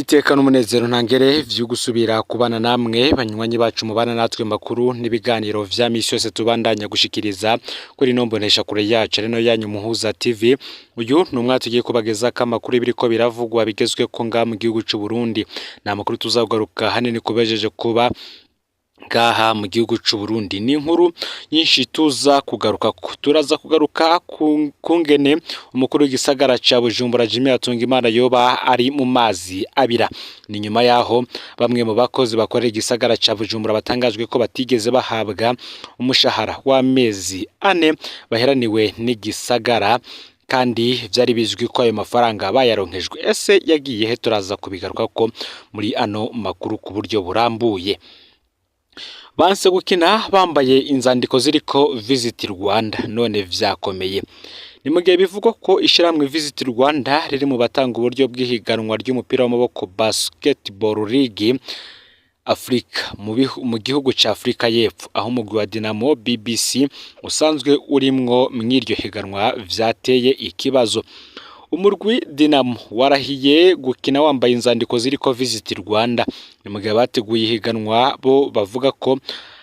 Niteka n'umunezero ntangere vyo gusubira kubana namwe banywanyi bacu mubana natwe makuru n'ibiganiro vya misi yose tubandanya gushikiriza kuri ino mbonesha kure yacu reno yanyu Muhuza TV. Uyu ni umwaka tugiye kubagezako amakuru biriko biravugwa bigezweko ngaha mu gihugu c'u Burundi. Ni amakuru tuzagaruka hanini kubejeje kuba ngaha mu gihugu c'u Burundi. Ni inkuru nyinshi tuza kugarukako. Turaza kugaruka kungene umukuru w'igisagara ca Bujumbura Jimmy Hatungimana yoba ari mu mazi abira. Ni nyuma yaho bamwe mu bakozi bakorera igisagara ca Bujumbura batangajwe ko batigeze bahabwa umushahara w'amezi 4 baheraniwe n'igisagara, kandi vyari bizwi ko ayo mafaranga bayaronkejwe. Ese yagiye he? Turaza kubigarukako muri ano makuru ku buryo burambuye. Banse gukina bambaye inzandiko ziriko Visit Rwanda none vyakomeye. Ni mu gihe bivugwa ko ishirahamwe Visit Rwanda riri mu batanga uburyo bw'ihiganwa ry'umupira w'amaboko Basketball League Africa mu gihugu ca Afrika y'Epfo, aho umugwi wa Dinamo BBC usanzwe urimwo mw'iryo higanwa, vyateye ikibazo. Umurwi Dinamo warahiye gukina wambaye inzandiko ziriko Visit Rwanda. Ni mu gihe bateguye ihiganwa bo bavuga ko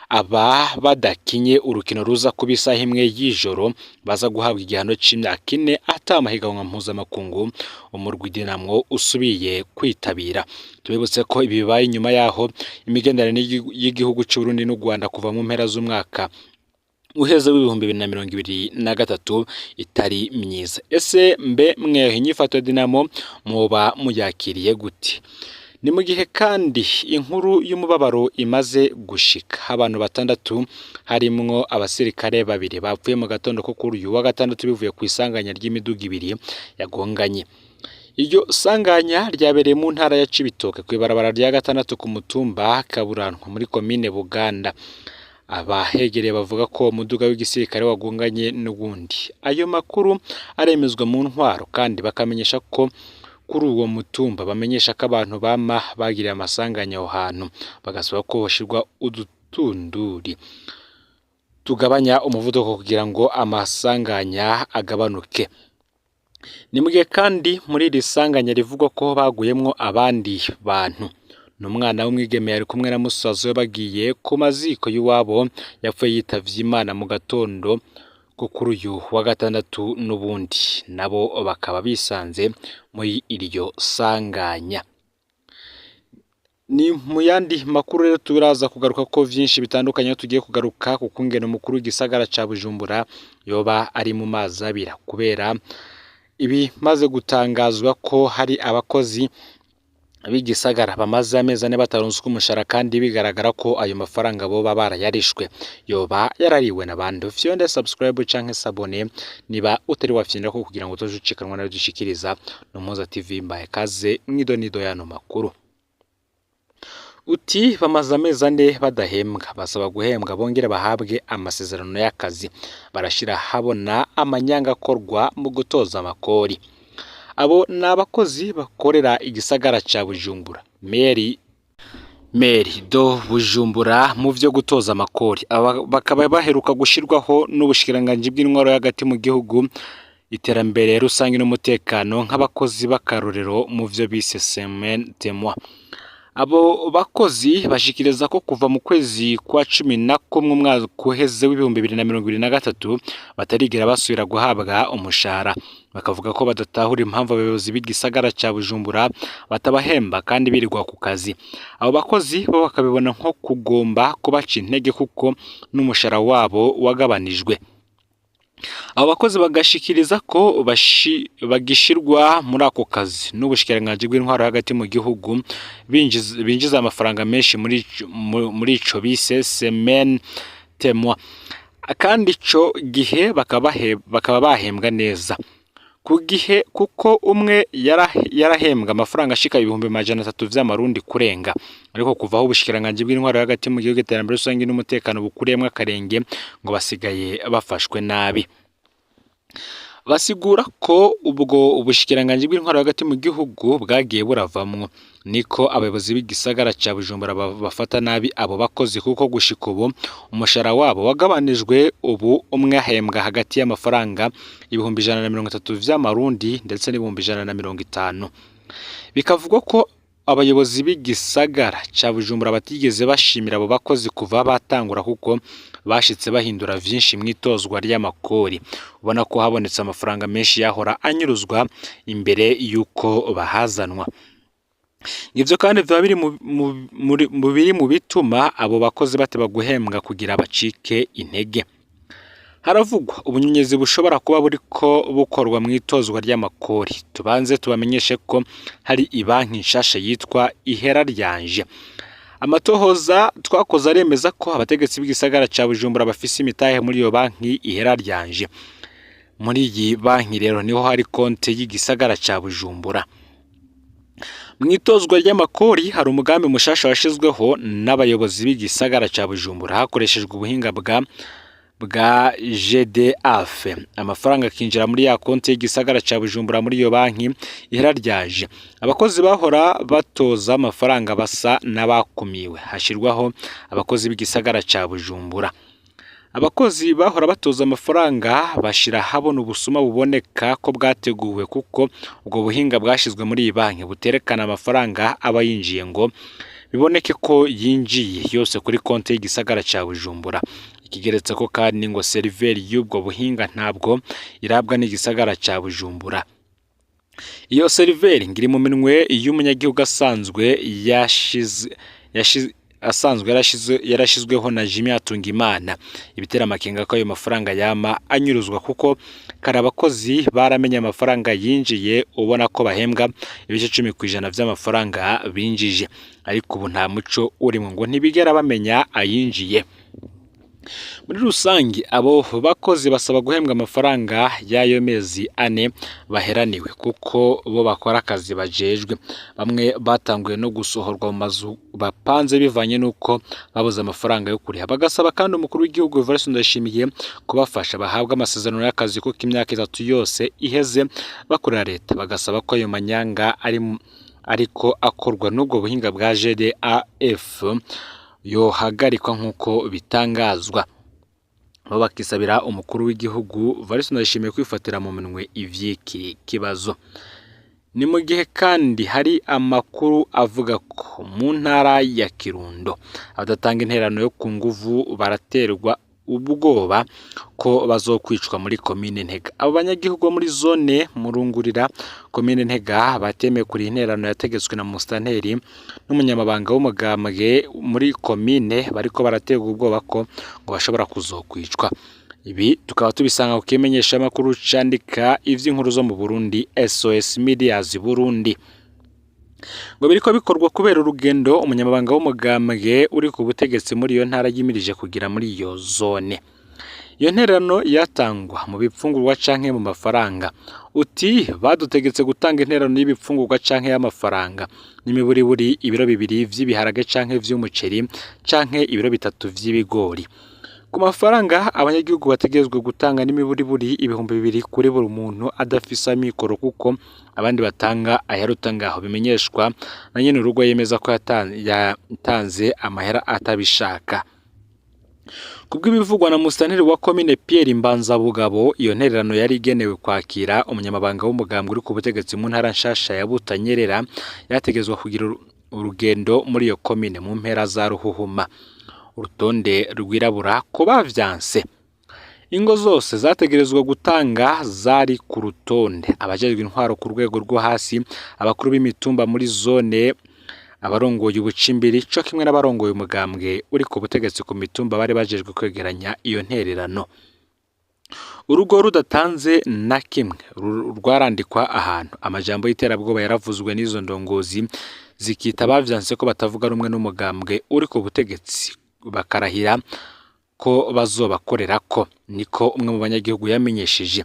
aba badakinye urukino ruza kuba isaha 1 y'ijoro baza guhabwa igihano c'imyaka 4 ata amahiganwa mpuzamakungu umurwi Dinamo usubiye kwitabira. Tubibutse ko ibi bibaye inyuma yaho imigenderanire y'igihugu c'u Burundi n'u Rwanda kuva mu mpera z'umwaka uheze w'2023 itari myiza. Ese mbe mweho inyifato ya Dinamo muba muyakiriye gute? Ni mu gihe kandi inkuru y'umubabaro imaze gushika, abantu 6 harimwo abasirikare 2 bapfuye mu gatondo ko kuri uyu wa gatandatu bivuye ku isanganya ry'imiduga 2 yagonganye. Iryo sanganya ryabereye mu ntara ya Cibitoke kw'ibarabara rya 6 ku mutumba Kaburantwa muri komine Buganda. Abahegereye bavuga ko umuduga w'igisirikare wagonganye n'uwundi. Ayo makuru aremezwa mu ntwaro, kandi bakamenyesha ko kuri uwo mutumba bamenyesha ko abantu bama bagiriye amasanganya aho hantu, bagasaba ko hoshirwa udutunduri tugabanya umuvuduko kugira ngo amasanganya agabanuke. Ni mu gihe kandi muri iri sanganya rivugwa ko baguyemwo abandi bantu. Ni umwana w'umwigeme yari kumwe na musaza we bagiye ku maziko y'iwabo, yapfuye yitavye Imana mu gatondo ko kuri uyu wa gatandatu n'ubundi, nabo bakaba bisanze muri iryo sanganya. Ni mu yandi makuru rero turaza kugaruka ko vyinshi bitandukanye, aho tugiye kugaruka ku kungene umukuru w'igisagara ca Bujumbura yoba ari mu mazi abira kubera ibimaze gutangazwa ko hari abakozi b'igisagara bamaze amezi 4 bataronswa umushahara, kandi bigaragara ko ayo mafaranga boba barayarishwe. Yoba yarariwe na bande? Fyonde subscribe canke s'abonner niba utari wafyindako kugira ngo utoje ucikanwa nayo dushikiriza no Muhuza TV. Mbaye kaze mwidonido y'ano makuru. Uti bamaze amezi 4 badahembwa, basaba guhembwa bongere bahabwe amasezerano y'akazi. Barashira habona amanyanga akorwa mu gutoza amakori. Abo ni abakozi bakorera igisagara ca Bujumbura, Mairie de Bujumbura, mu vyo gutoza amakori. Aba bakaba baheruka gushirwaho n'ubushikiranganji bw'intwaro hagati mu gihugu, iterambere rusange n'umutekano nk'abakozi b'akarorero mu vyo bise semaine témoin. Abo bakozi bashikiriza ko kuva mu kwezi kwa 11 umwaka uheze w'2023 batarigera basubira guhabwa umushahara, bakavuga ko badatahura impamvu abayobozi b'igisagara ca Bujumbura batabahemba kandi birirwa ku kazi. Abo bakozi bo bakabibona nko kugomba kubaca intege kuko n'umushahara wabo wagabanijwe. Abo bakozi bagashikiriza ko bagishirwa muri ako kazi n'ubushikiranganji bw'intwaro hagati mu gihugu, binjiza amafaranga menshi muri ico bise semaine témoin, kandi ico gihe bakaba bahembwa neza ku gihe, kuko umwe yarahembwa amafaranga ashika 300,000 vy'amarundi kurenga. Ariko kuva aho ubushikiranganji bw'intwaro hagati mu gihugu, iterambere rusange n'umutekano bukuriyemwo akarenge, ngo basigaye bafashwe nabi. Basigura ko ubwo ubushikiranganji bw'intwaro hagati mu gihugu bwagiye buravamwo niko abayobozi b'igisagara ca Bujumbura bafata nabi abo bakozi, kuko gushika ubu umushahara wabo wagabanijwe. Ubu umwe ahembwa hagati y'amafaranga 130,000 vy'amarundi ndetse n'150,000. Bikavugwa ko abayobozi b'igisagara ca Bujumbura batigeze bashimira abo bakozi kuva batangura, kuko bashitse bahindura vyinshi mw'itozwa ry'amakori. Ubona ko habonetse amafaranga menshi yahora anyuruzwa imbere y'uko bahazanwa. Ivyo kandi vyoba biri mu biri mu bituma abo bakozi bateba guhembwa kugira bacike intege. Haravugwa ubunyonyezi bushobora kuba buriko bukorwa mw'itozwa ry'amakori. Tubanze tubamenyeshe ko hari ibanki nshasha yitwa Ihera Ryanje. Amatohoza twakoze aremeza ko abategetsi b'igisagara ca Bujumbura bafise imitahe muri iyo banki Ihera Ryanje. Muri iyi banki rero niho hari konte y'igisagara ca Bujumbura. Mw'itozwa ry'amakori hari umugambi mushasha washizweho n'abayobozi b'igisagara ca Bujumbura hakoreshejwe ubuhinga bwa GDAF. Amafaranga akinjira muri ya konti y'igisagara ca Bujumbura muri iyo banki Ihera Ryaje. Abakozi bahora batoza amafaranga basa n'abakumiwe, hashirwaho abakozi b'igisagara ca Bujumbura. Abakozi bahora batoza amafaranga bashira habona ubusuma buboneka ko bwateguwe, kuko ubwo buhinga bwashizwe muri iyi banki buterekana amafaranga aba yinjiye ngo biboneke ko yinjiye yose kuri konti y'igisagara ca Bujumbura. Ikigeretse ko kandi ngo seriveri y'ubwo buhinga ntabwo irabwa n'igisagara ca Bujumbura. Iyo seriveri ngo iri mu minwe y'umunyagihugu asanzwe yashize asanzwe yarashizweho na Jimmy Hatungimana. Ibitera amakenga ko ayo mafaranga yama anyuruzwa, kuko kare abakozi baramenye amafaranga yinjiye, ubona ko bahembwa ibice 10% vy'amafaranga binjije, ariko ubu nta muco urimwo, ngo ntibigera bamenya ayinjiye. Muri rusange abo bakozi basaba guhembwa amafaranga y'ayo mezi 4 baheraniwe, kuko bo bakora akazi bajejwe. Bamwe batanguye no gusohorwa mu mazu bapanze bivanye n'uko babuze amafaranga yo kuriha. Bagasaba kandi umukuru w'igihugu Evariste Ndayishimiye kubafasha bahabwa amasezerano y'akazi, kuko imyaka 3 yose iheze bakorera leta. Bagasaba ko ayo manyanga ari ariko akorwa n'ubwo buhinga bwa GDAF yohagarikwa nk'uko bitangazwa. Bo bakisabira umukuru w'igihugu Evariste Ndayishimiye kwifatira mu minwe ivy'iki kibazo. Ni mu gihe kandi hari amakuru avuga ko mu ntara ya Kirundo abadatanga intererano yo ku nguvu baraterwa ubwoba ko bazokwicwa muri komine Ntega. Abo banyagihugu bo muri zone Murungurira, komine Ntega, batemeye kuriha intererano yategetswe na musitanteri n'umunyamabanga w'umugambwe muri komine, bariko baraterwa ubwoba ko ngo bashobora kuzokwicwa. Ibi tukaba tubisanga ku kimenyeshamakuru candika ivy'inkuru zo mu Burundi SOS Medias Burundi. Ngo biriko bikorwa kubera urugendo umunyamabanga w'umugambwe uri ku butegetsi muri iyo ntara yimirije kugira muri iyo zone. Iyo ntererano yatangwa mu bipfungurwa canke mu mafaranga. Uti badutegetse gutanga intererano y'ibipfungurwa canke y'amafaranga, n'imiburiburi ibiro 2 vy'ibiharage canke vy'umuceri canke ibiro 3 vy'ibigori. Ku mafaranga abanyagihugu bategerezwa gutanga n'imiburiburi 2000 kuri buri muntu adafise amikoro, kuko abandi batanga ayaruta ngaho, bimenyeshwa na nyene urugo yemeza ko yatanze amahera atabishaka. Kubw'ibivugwa na musitanteri wa komine Pierre Mbanzabugabo, iyo ntererano yari igenewe kwakira umunyamabanga w'umugambwe uri ku butegetsi mu ntara nshasha ya Butanyerera, yategerezwa kugira urugendo muri iyo komine mu mpera za Ruhuhuma. Urutonde rwirabura ku bavyanse. Ingo zose zategerezwa gutanga zari ku rutonde. Abajejwe intwaro ku rwego rwo hasi, abakuru b'imitumba muri zone, abarongoye ubucimbiri co kimwe n'abarongoye umugambwe uri ku butegetsi ku mitumba bari bajejwe kwegeranya iyo ntererano. Urugo rudatanze na kimwe rwarandikwa ahantu. Amajambo y'iterabwoba yaravuzwe n'izo ndongozi, zikita abavyanse ko batavuga rumwe n'umugambwe uri ku butegetsi, bakarahira ko bazobakorerako, niko umwe mu banyagihugu yamenyesheje.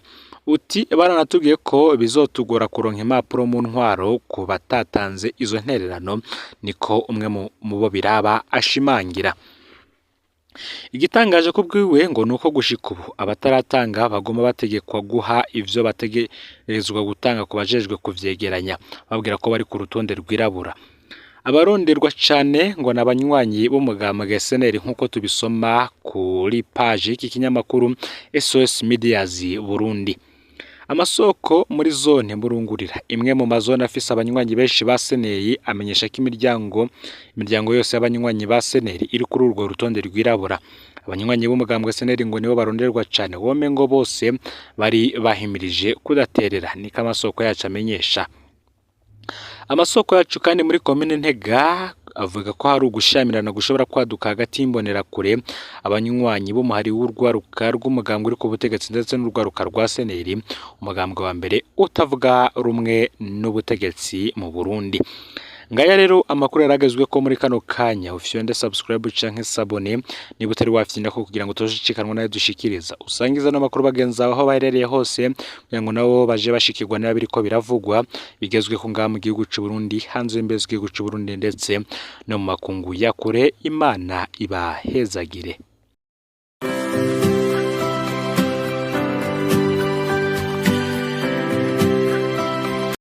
Uti baranatubwiye ko bizotugora kuronka impapuro mu ntwaro ku batatanze izo ntererano, niko umwe mu bo biraba ashimangira. Igitangaje ku bwiwe ngo nuko gushika ubu abataratanga baguma bategekwa guha ivyo bategerezwa gutanga ku bajejwe kuvyegeranya, babwira ko bari ku rutonde rwirabura. Abaronderwa cane ngo n'abanywanyi b'umugambwe SNL, nk'uko tubisoma kuri paji y'iki kinyamakuru SOS Medias Burundi. Amasoko muri zone Murungurira, imwe mu mazone afise abanywanyi benshi ba Seneri, amenyesha ko imiryango yose y'abanywanyi ba Seneri iri kuri urwo rutonde rwirabura. Abanywanyi b'umugambwe Seneri ngo nibo baronderwa cane, wome ngo bose bari bahimirije kudaterera, niko amasoko yacu amenyesha. Amasoko yacu kandi muri komine Ntega avuga ko hari ugushamirana gushobora kwaduka hagati y'imbonerakure, abanywanyi b'umuhari w'urwaruka rw'umugambwe uri ku butegetsi ndetse n'urwaruka rwa Seneri, umugambwe wa mbere utavuga rumwe n'ubutegetsi mu Burundi. Ngaya rero amakuru yaragezwe ko muri kano kanya. Ufyonde subscribe canke s'abonner niba utari wafyindako kugira ngo utoshikanwa nayo dushikiriza. Usangiza no makuru bagenzi bawe aho baherereye hose kugira ngo nabo baje bashikirwa niba biriko biravugwa bigezweho ngaha mu gihugu c'u Burundi, hanze y'imbibe z'igihugu c'u Burundi ndetse no mu makungu ya kure. Imana ibahezagire.